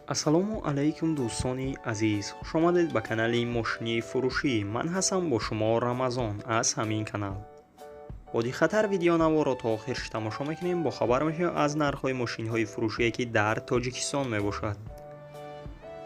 Ассалому алайкум, дӯстони азиз, хушомадед ба канали мошини фурӯшӣ. Ман ҳастам бо шумо Рамазон аз ҳамин канал. Бо диққаттар видеонаворро то охирш тамошо мекунем, бохабар мешавем аз нархҳои мошинҳои фурӯшие, ки дар Тоҷикистон мебошад.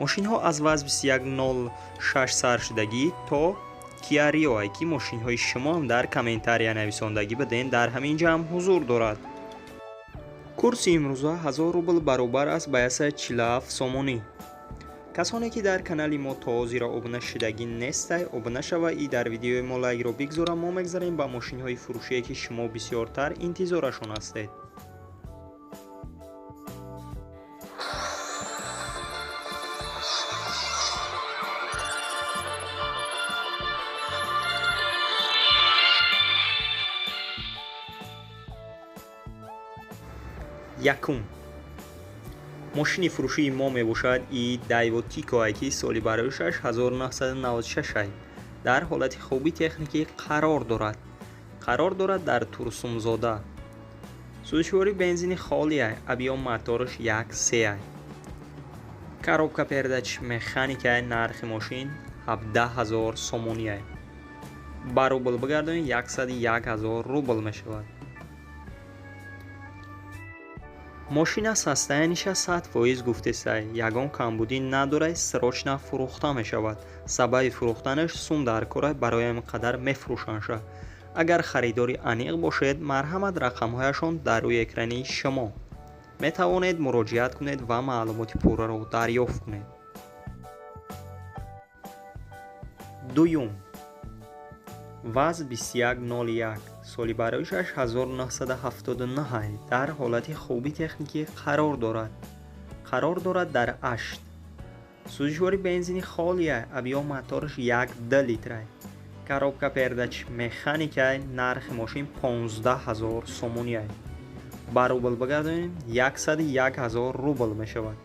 Мошинҳо аз ВАЗ 2106 саршудагӣ то Киа Рио, ки мошинҳои шумоам дар комментария нависондагӣ биден, дар ҳамин ҷамъ ҳузур дорад. Курси имрӯза 1000 рубл баробар аст ба 147 сомонӣ. Касоне ки дар канали мо то ҳозира обуна шудагӣ нестай, обуна шава и дар видеои мо лайкро бигзора. Мо мегзарем ба мошинҳои фурӯшие, ки шумо бисёртар интизорашон ҳастед. Якум мошини фурӯшии мо мебошад и Дайво Тико, ки соли бароишаш 1996, дар ҳолати хуби техникӣ қарор дорад. Қарор дорад дар Турсунзода. Сӯзишвории бензини холия, объём мотораш 1,3, коробка передач механика. Нархи мошин 17 000 сомонӣ, ба рубл бигардонед, 101 000 рубл мешавад. Мошина состояниеша 100% гуфтесай, ягон камбудӣ надорад, срочно фурӯхта мешавад. Сабаби фурӯхтанаш сум дар кора, барои ҳамин қадар мефурӯшандша. Агар харидори аниқ бошед, марҳамат, рақамҳояшон дар рӯи экрани шумо, метавонед муроҷиат кунед ва маълумоти пурраро дарёфт кунед. Дуюм ВАЗ 2101, соли бароишаш 1979, дар ҳолати хуби техникӣ қарор дорад. Қарор дорад дар Ашт. Сӯзишвори бензини холия, объём мотораш 1,2 литра, коробка передач механика. Нархи мошин 15 000 сомонӣ, ба рубл бигардонем, 101 000 рубл мешавад.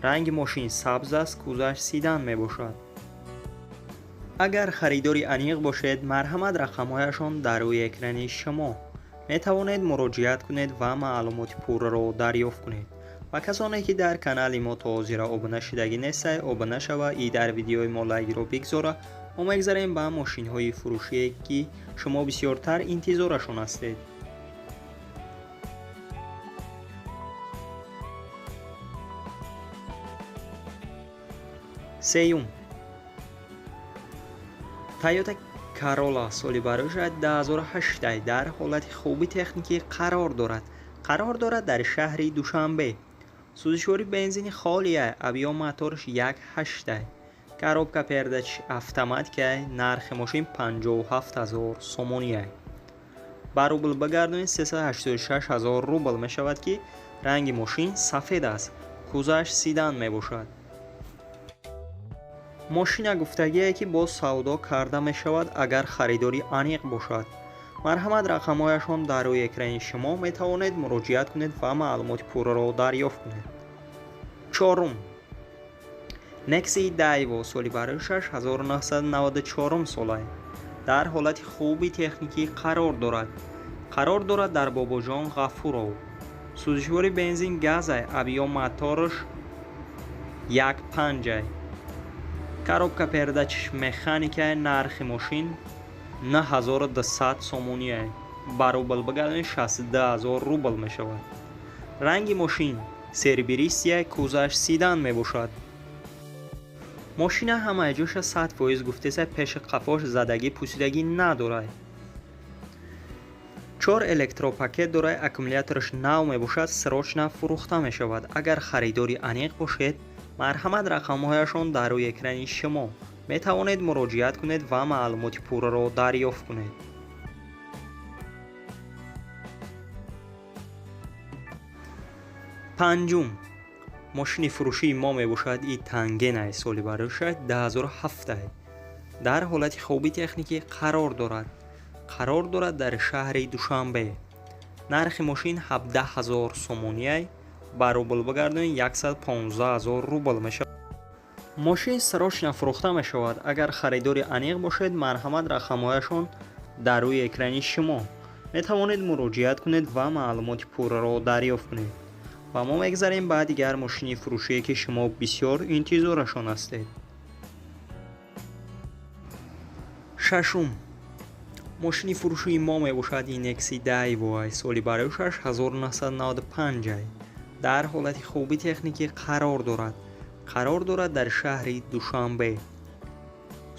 Ранги мошин сабз аст, кузоваш седан мебошад. Агар харидори аниқ бошед, марҳамат, рақамҳояшон дар рӯи экрани шумо, метавонед муроҷиат кунед ва маълумоти пурраро дарёфт кунед. Ва касоне ки дар канали мо то ҳозира обуна шудагӣ нестай, обуна шава и дар видеои мо лайкро бигзора. Мо мегзарем ба мошинҳои фурӯшие, ки шумо бисёртар интизорашон ҳастед. Сеюм Тойота Карола, соли бароишад 2008, дар ҳолати хуби техникӣ қарор дорад. Қарор дорад дар шаҳри Душанбе. Сӯзишвори бензини холия, объём мотораш 1,8, коробка передач автоматика. Нархи мошин 57 000 сомонӣ, ба рубл бигардонед, 386 000 рубл мешавад, ки ранги мошин сафед аст, кузоваш седан мебошад. Мошина гуфтагие, ки боз савдо карда мешавад. Агар харидори аниқ бошад, марҳамат, рақамҳояшон дар рӯи экрани шумо, метавонед муроҷиат кунед ва маълумоти пурраро дарёфт кунед. Чорум Некси Дайво, соли бароишаш 1994 сола, дар ҳолати хуби техникӣ қарор дорад. Қарор дорад дар Бобоҷон Ғафуров. Сӯзишвори бензин газай, объём мотораш 1,5, коробка передач механика. Нархи мошин 9200 сомонӣ, ба рубл бигардонед, 62 000 рубл мешавад. Ранги мошин серебристый, кузоваш седан мебошад. Мошина ҳамаи ҷоша 100% гуфтеса, пеши қафош задагӣ пусидагӣ надорад. Чор электропакет дорад, аккумулятораш нав мебошад, срочно фурӯхта мешавад. Агар харидори аниқ бошед, марҳамат, рақамҳояшон дар рӯи экрани шумо, метавонед муроҷиат кунед ва маълумоти пурраро дарёфт кунед. Панҷум мошини фурӯшии мо мебошад и Тангенай, соли бароишад 2007, дар ҳолати хуби техникӣ қарор дорад. Қарор дорад дар шаҳри Душанбе. Нархи мошин 17 000 сомонӣ, ба рубл бигардонед, 115 000 рубл мешавад. Мошин срочно фурӯхта мешавад. Агар харидори аниқ бошед, марҳамат, рақамҳояшон дар рӯи экрани шумо, метавонед муроҷиат кунед ва маълумоти пурраро дарёфт кунед. Ва мо мегзарем ба дигар мошини фурӯшие, ки шумо бисёр интизорашон ҳастед. Шашум мошини фурӯшии мо мебошад Инекси Дайво, соли барояш 1995, дар ҳолати хуби техникӣ қарор дорад. Қарор дорад дар шаҳри Душанбе.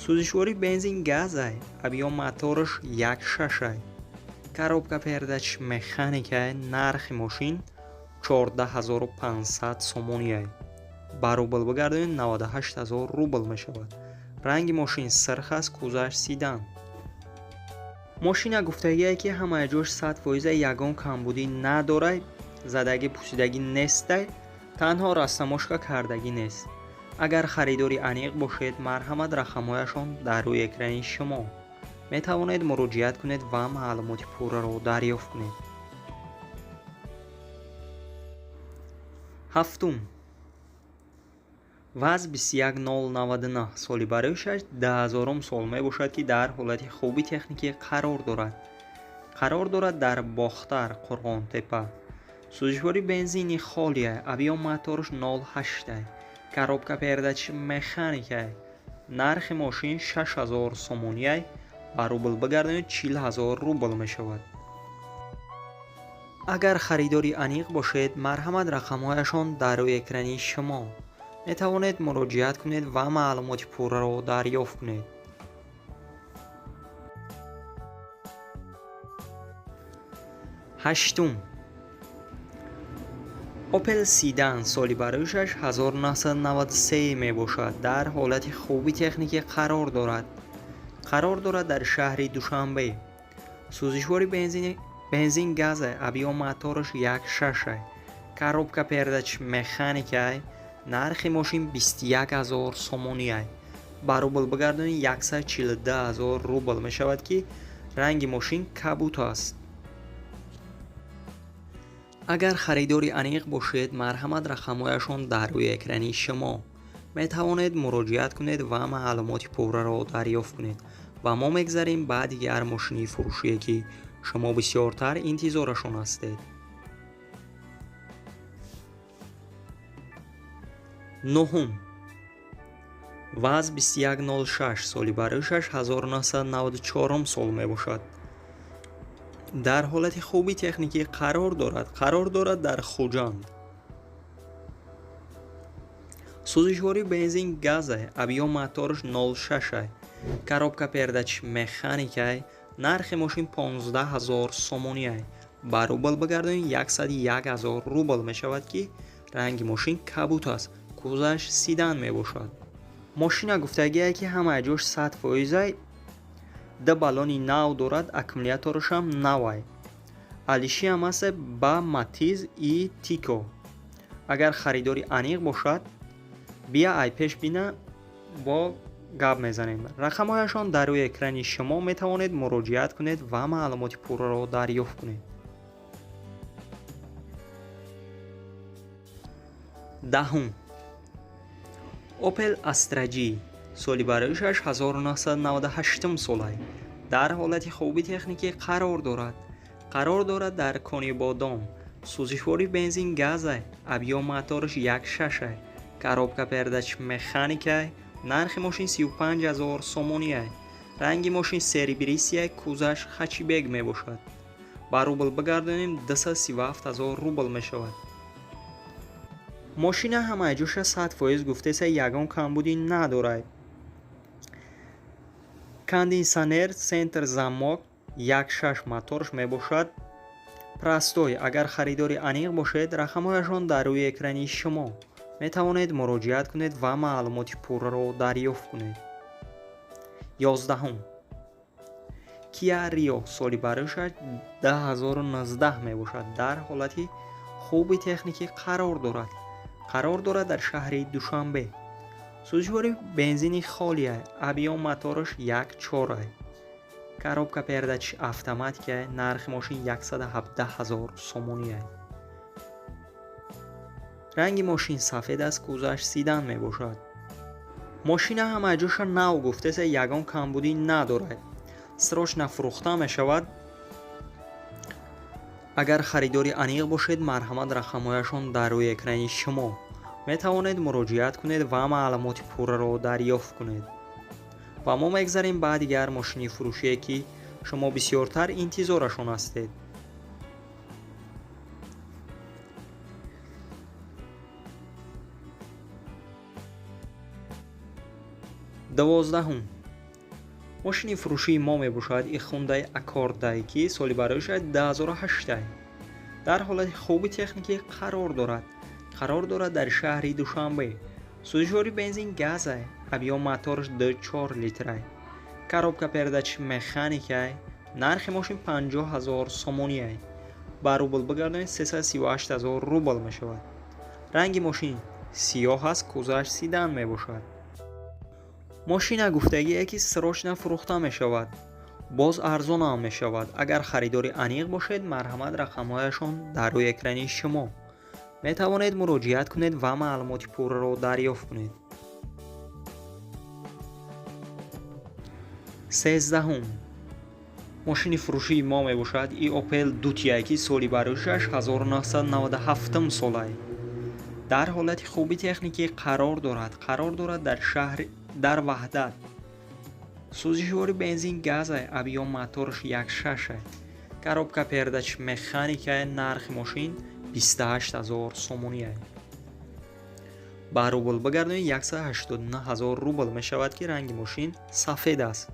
Сӯзишворӣ бензин газай, объём мотораш 1.6, коробка передач механикай, нархи мошин 14500 сомониай. Ба рубл бигардонед, 98 000 рубл мешавад. Ранги мошин сирх аст, кузаш седан. Мошина гуфтагие, ки ҳамаи ҷош 100%, ягон камбудӣ надорай, задагӣ пусидагӣ нестай, танҳо растаможка кардагӣ нест. Агар харидори аниқ бошед, марҳамат, рақамҳояшон дар рӯи экрани шумо, метавонед муроҷиат кунед ва маълумоти пурраро дарёфт кунед. Ҳафтум ВАЗ 21099, соли барояш 2000 сол мебошад, ки дар ҳолати хуби техникӣ қарор дорад. Қарор дорад дар Бохтар, Қурғонтепа. Сӯзишворӣ бензини холия, объём мотораш 0.8, коробка передач механикай, нархи мошин 6000 сомониай, ба рубл бигардонед, 40 000 рубл мешавад. Агар харидори аниқ бошед, марҳамат, рақамҳояшон дар рӯи экрани шумо, метавонед муроҷиат кунед ва маълумоти пурраро дарёфт кунед. Ҳаштум Опел Седан, соли барояш 1993 мебошад, дар ҳолати хуби техникӣ қарор дорад. Қарор дорад дар шаҳри Душанбе. Сӯзишвори бензин газа, объём мотораш 1.6, коробка передач механикай, нархи мошин 21 000 сомониай. Ба рубл бигардонед, 142 000 рубл мешавад, ки ранги мошин кабут аст. Агар харидори аниқ бошед, марҳамат, рақамҳояшон дар рӯи экрани шумо, метавонед муроҷиат кунед ва маълумоти пурраро дарёфт кунед. Ва мо мегзарем ба дигар мошини фурӯшие, ки шумо бисёртар интизорашон ҳастед. Нуҳум ВАЗ 2106, соли барояш 1994 сол мебошад, дар ҳолати хуби техникӣ қарор дорад. Қарор дорад дар Хуҷанд. Сӯзишворӣ бензин газай, объём мотораш 0.6, коробка передач механикай, нархи мошин 15 000 сомониай. Ба рубл бигардонед, 101 000 рубл мешавад, ки ранги мошин кабут аст, кузаш седан мебошад. Мошина гуфтагие, ки ҳамаи ҷош 100%, ду баллони нав дорад, аккумуляторашам навай, алишиам аст ба Матиз и Тико. Агар харидори аниқ бошад, бия ай пеш бина, бо гап мезанем. Рақамҳояшон дар рӯи экрани шумо, метавонед муроҷиат кунед ва маълумоти пурраро дарёфт кунед. Даҳум Опел Астра Ҷи, соли барояш 1998 солай, дар ҳолати хуби техникӣ қарор дорад. Қарор дорад дар Конибодом. Сӯзишвори бензин газай, объём мотораш 1.6, коробка передач механикай, нархи мошин 35 000 сомониай. Ранги мошин серебристый, кузаш хэтчбек мебошад. Ба рубл бигардонем, 237 000 рубл мешавад. Мошина ҳамаи ҷоша 100% гуфтеса, ягон камбудӣ надорад. Кондитсионер, центр замок, 1.6 моторш мебошад, простой. Агар харидори аниқ бошед, рақамҳояшон дар рӯи экрани шумо, метавонед муроҷиат кунед ва маълумоти пурраро дарёфт кунед. 11-ум Киа Рио, соли барояш 2019 мебошад, дар ҳолати хуби техникӣ қарор дорад. Қарор дорад дар шаҳри Душанбе. Сӯзишвори бензини холия, объём мотораш 1.4, коробка передач автоматика, нархи мошин 117 000 сомония. Ранги мошин сафед аст, кузаш седан мебошад. Мошина ҳамаи ҷоша нав гуфтеса, ягон камбудӣ надорад, срочно фурӯхта мешавад. Агар харидори аниқ бошед, марҳамат, рақамҳояшон дар рӯи экрани шумо. Метавонед муроҷиат кунед ва маълумоти пурраро дарёфт кунед. Ва мо мегзарем ба дигар мошини фурӯшие, ки шумо бисёртар интизорашон ҳастед. 12-ум мошини фурӯшии мо мебошад и Hyundai Accord, ки соли бароишад 2008, дар ҳолати хуби техникӣ қарор дорад. Қарор дорад дар шаҳри Душанбе. Сӯзишвори бензин газай, объём мотораш 2,4 литрай, коробка передач механикай. Нархи мошин 50 000 сомониай. Ба рубл бигардонед, 338 000 рубл мешавад. Ранги мошин сиёҳ аст, кузоваш седан мебошад. Мошина гуфтагие, ки срочно фурӯхта мешавад, боз арзонам мешавад. Агар харидори аниқ бошед, марҳамат, рақамҳояшон дар рӯи экрани шумо. Метавонед муроҷиат кунед ва маълумоти пурраро дарёфт кунед. 13-ум мошини фурӯшии мо мебошад и Opel Duty, ки соли бароишаш 1997 солай, дар ҳолати хуби техникӣ қарор дорад. Қарор дорад дар шаҳри дар Ваҳдат. Сӯзишвори бензин газай, объём мотораш 1,6, коробка передач механикай. Нархи мошин 28 000 сомониай. Ба рубл бигардонед, 189 000 рубл мешавад, ки ранги мошин сафед аст.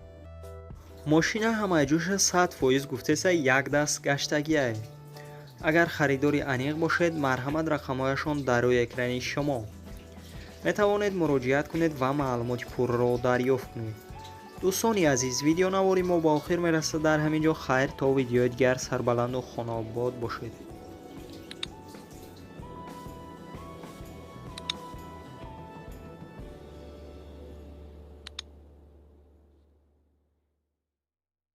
Мошина ҳамаи ҷоша 100% гуфтеса, як даст гаштагиай. Агар харидори аниқ бошед, марҳамат, рақамҳояшон дар рӯи экрани шумо. Метавонед муроҷиат кунед ва маълумоти пурраро дарёфт кунед. Дӯстони азиз, видеонавори мо ба охир мерасад дар ҳамин ҷо. Хайр, то видеои дигар, сарбаланду хонаобод бошед.